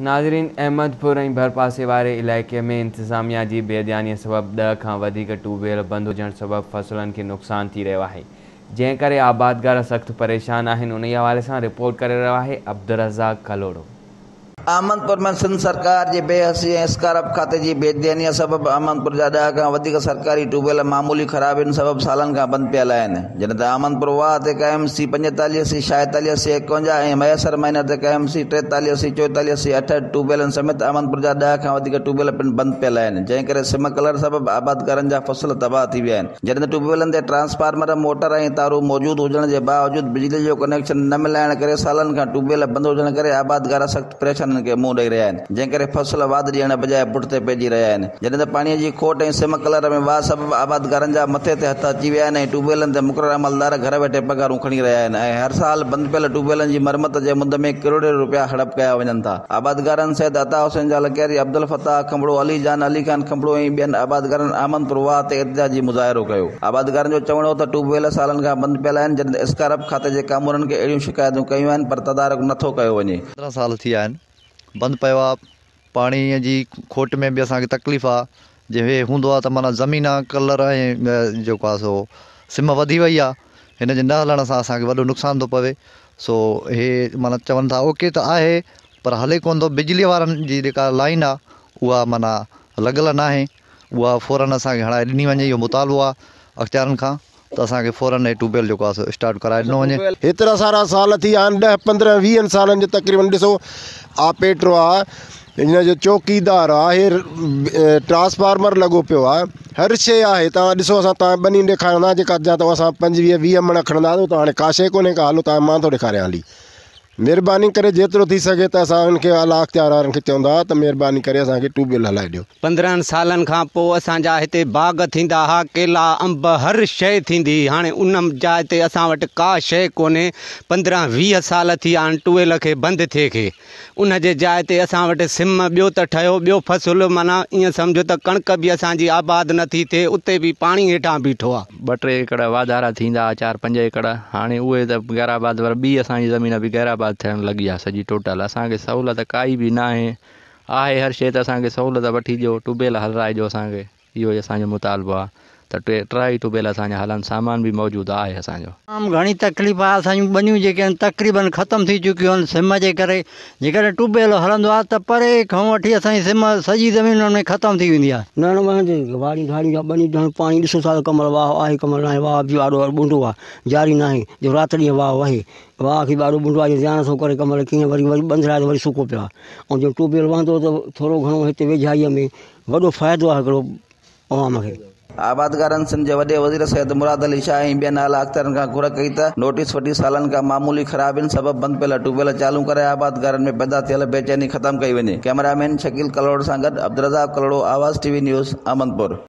ناظرين احمدپور ۽ ڀرپاسي واري علائقي ۾ انتظاميا جي بي ڌياني سبب 10 کان وڌيڪ ٽيوب ويل بند هجڻ سبب فصلن کي نقصان ٿي رهيو آهي جنهن ڪري آبادگار سخت پريشان آهن انهي حوالي سان رپورٽ ڪري رهيو آهي عبدالرزاق ڪلهوڙو. احمدپور ۾ سنڌ سرڪار جي بي حسي ۽ اسڪارپ کاتي جي بي ڌيانيء سبب احمدپور جا 10 کان وڌيڪ سرڪاري ٽيوب ويل معمولي خرابين سبب سالن کان بند پيل آهن جڏهن ته احمدپور واهه تي قائم سي 45 سي 46 سي 51 ۽ ميسر مائنر تي قائم سي 43 سي 44 سي 8 ٽيوب ويلن سميت احمدپور جا 10 کان وڌيڪ ٽيوب ويل پڻ بند پيل آهن جنهن ڪري سم ڪلر سبب آبادگارن جا فصل تباهه ٿي ويا آهن. جڏهن ته ٽيوب ويلن تي ٽرانسفارمر، موٽر ۽ تارون موجود هجڻ جي باوجود بجلي جو ڪنيڪشن نه ملائڻ ڪري سالن کان ٽيوب ويل بند هجڻ ڪري آبادگار سخت پريشانين کي منهن ڏئي رهيا آهن جنهن ڪري فصل واڌ ڏيڻ بجاء پٺتي پئجي رهيا آهن جڏهن ته پاڻي جي کوٽ ۽ سم ڪلر ۾ واهه سبب آبادگارن جا مٿي تي هٿ اچي ويا آهن ۽ ٽيوب ويلن تي مقرر عملدار گهر ويٺي پگهارون کڻي رهيا آهن ۽ هر سال بند پيل ٽيوب ويلن جي مرمت جي مد ۾ ڪروڙين روپيا هڙپ ڪيا وڃن ٿا. آبادگارن سيد عطا حسين جالڪياري، عبدالفتاح کنڀڙو، علي جان علي خان کنڀڙو ۽ ٻين آبادگارن احمد پور واهه تي احتجاجي مظاهرو ڪيو. آبادگارن جو چوڻ هو ته ٽيوب ويل سالن کان بند پيل آهن، جڏهن ته اسڪارپ کاتي جي ڪامورن کي اهڙيون شڪايتون ڪيون آهن پر تدارڪ نه ٿو ڪيو وڃي. 15 سال ٿي ويا آهن بند پيو آ پاڻي جي کوٽ ۾ به اسان کي تڪليف آ جي هي هوندو آ ته معنيٰ زمين آ ڪلر ۽ جيڪو آ سو سم وڌي وئي آ هن جي نه هلڻ سان اسان کي وڏو نقصان ٿو پوي سو هي معنيٰ چون ٿا اوڪي ته آهي پر هلي ڪونه ٿو بجلي وارن جي جيڪا لائين آ اها معنيٰ لڳل ناهي اها فورن اسان کي هڻائي ڏني وڃي اهو مطالبو آ اختيارن کان ته اسان کي فورن هي ٽيوب ويل جيڪو آ سو اسٽارٽ ڪرائي ڏنو وڃي. هيترا سارا سال ٿي ويا آهن ڏهه پندرهن ويهن سالن جو تقريبن ڏسو آپيٽرو آ هن جو چوڪيدار آ هي ٽرانسفارمر لڳو پيو آ هر شي آهي توهان ڏسو اسان توهان ٻني ڏيکارندا جيڪا جا ته اسان پنجويهه ويهه مڻ کڻندا ته هاڻي ڪا شي ڪونهي ڪا هلو توهان مان ٿو ڏيکاريان هلي مهرباني ڪري جيترو ٿي سگهي ته اسان انهن کي اعليٰ اختيار وارن کي چوندا ته مهرباني ڪري اسان کي ٽيوب ويل هلائي ڏيو. 15 سالن کان پوء اسان جا هتي باغ ٿيندا ها، ڪيلا، انب، هر شيء ٿيندي هئي، هاڻي ان جاء تي اسان وٽ ڪا شيء ڪونهي، 15 20 سال ٿي ويا آهن ٽويل کي بند ٿئي کي، ان جي جاء تي اسان وٽ سم ٻيو ته ٺهيو ٻيو فصل معنيٰ ائين سمجهو ته ڪڻڪ به اسان جي آباد نه ٿي ٿئي، اتي به پاڻي هيٺان بيٺو آهي. ٻه ٽي ايڪڙ واڌارا ٿيندا ها چار پنج ايڪڙ هاڻي اهي ته غير آباد پر ٻي اسان جي زمين به غير آباد ٿيڻ لڳي آهي سڄي ٽوٽل اسان کي سهولت ڪائي به ناهي آهي هر شيء ته اسان کي سهولت وٺي ڏيو ٽيوب ويل هلرائي ڏيو اسان کي اهو ئي اسان جو مطالبو آهي ته ٽي ٽرائي ٽيوب ويل اسان جا هلن سامان به موجود آهي اسان جو. تمام گهڻي تڪليف آهي اسان جون ٻنيون جيڪي آهن تقريبن ختم ٿي چڪيون آهن سم جي ڪري جيڪڏهن ٽيوب ويل هلندو آهي ته پري کان وٺي اسان جي سم سڄي زمين ان ۾ ختم ٿي ويندي آهي. نئن وهندي واڙيون ڍاڙيون يا ٻنيون ڍاڙيون پاڻي ڏسو ٿا ته ڪمل واهه آهي ڪمل ناهي واهه به آڏو ٻنڊو آهي جاري ناهي جو رات ڏينهن واهه وهي واهه کي به آڏو ٻنڊو آهي جو زيان ٿو ڪري ڪمل ڪيئن وري وري ٻنڌرائي ته وري سڪو پيو آهي ۽ جو ٽيوب ويل وهندو ته ٿورو گهڻو هتي ويجهائيء ۾ وڏو فائدو آهي هڪڙو عوام کي. آبادگارن سنڌ جي وڏي وزير سيد مراد علي شاهه ۽ ٻين اعليٰ اختيارين کان گهر ڪئي ته نوٽيس وٺي سالن کان معمولي خرابين سبب بند پيل ٽيوب ويل چالو ڪرائي آبادگارن ۾ پيدا ٿيل بيچيني ختم ڪئي وڃي. ڪئميرا مين شڪيل ڪلهوڙو سان گڏ Abdulrazzaq Kalhoro, Awaz T V news, Ahmedpur.